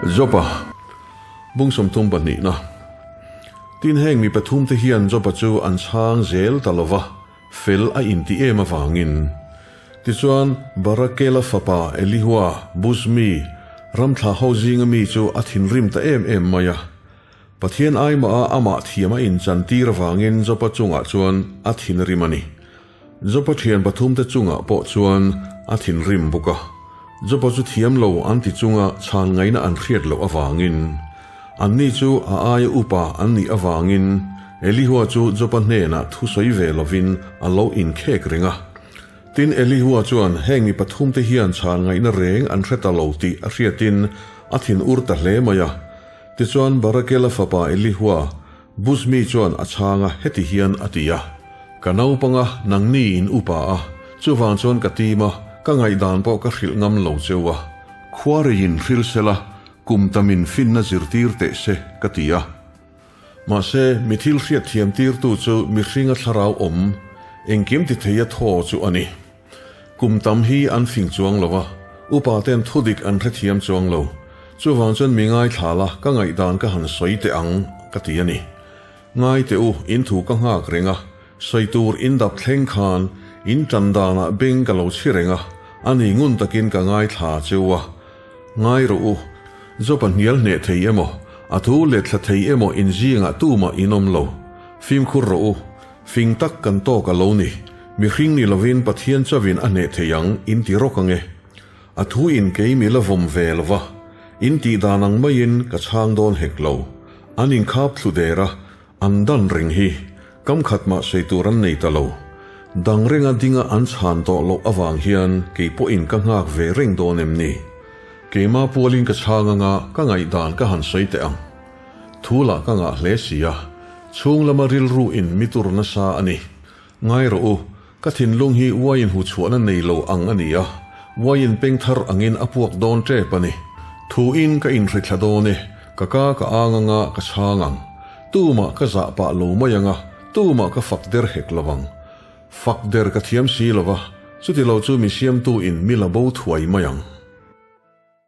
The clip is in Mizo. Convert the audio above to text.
Joba bung 30 pahnihna. Tin heng mi pathumte hian Joba chu an chhang zel ta lo va, fel a inti em avangin. Tichuan Barakela fapa Elihua, Buzmi, ramthla ho zinga mi chu a thinrim ta em em mai a. Pathian aimaha amah thiam a inchantir avangin Joba chungah chuan a thinrim a ni. Joba thian pathumte chungah pawh chuan a thinrim bawk a. Joba chu thiam lo an ti chunga chhan ngaihna an hriat loh avangin, anni chu a aia upa an nih avangin Elihua chu Joba hnenah thu sawi ve lovin a lo inkhek reng a. Tin, Elihua chuan heng mi pathumte hian chhan ngaihna reng an hre ta lo tih a hriatin a thin ur ta hle mai a. Tichuan Barakela fapa Elihua, Buzmi chuan a chhang a, heti hian a ti a, Ka naupanga nangni in upa a, chuvang chuan ka tim a, ka ngaihdan pawh ka hrilh ngam lo cheu a. Khuareiin hril sela, kum tamin finna zirtir teh se, ka ti a. Mahse, mi thil hriat thiam tirtu chu mihringa thlarau awm, engkim ti theia thaw chu a ni. Kum tam hi an fing chuang lo a, upa ten thudik an hrethiam chuang lo. Chuvang chuan mi ngaithla la, ka ngaihdan ka han sawi teh ang, ka ti a ni. Ngai teh u, in thu ka nghak reng a, sawi tur in dap thleng khan in tan danah beng ka lo chhi reng a, a ni ngun takin ka ngaithla cheu a. Ngai rawh u, Job-a hnial hneh thei emaw, a thu letthla thei emaw in zingah tumah in awm lo. Fimkhur rawh u, fing tak kan tawk a lo ni. Mihring ni lovin Pathian chauhin a hneh thei ang in ti rawk ange. A thu in kei mi la vawm ve lova, in tih dan ang maiin ka chhang dawn hek lo. An inkhap thlu der a, an dan reng hi. Kam khat mah sawi tur an nei ta lo. Dang renga dinga an chhan tawh loh avang hian kei pawhin ka nghak ve reng dawn em ni? Keima pualin ka chhang anga ka ngaihdan ka han sawi teh ang. Thu lah ka ngah hle si a, chhung lama rilru in mi tur nasa a ni. Ngai rawh u, ka thinlung hi uaiin hu chhuahna nei lo ang a ni a, uaiin peng thar angin a puak dawn tep a ni. Thuin ka inhrithla dawn e, ka ka ka ang anga ka chhang ang. Tumah ka zah pah lo mai anga, tumah ka fak der hek lo ang. Fak der ka thiam si lo va, chuti lo chu mi siamtu in mi la bo thuai mai ang.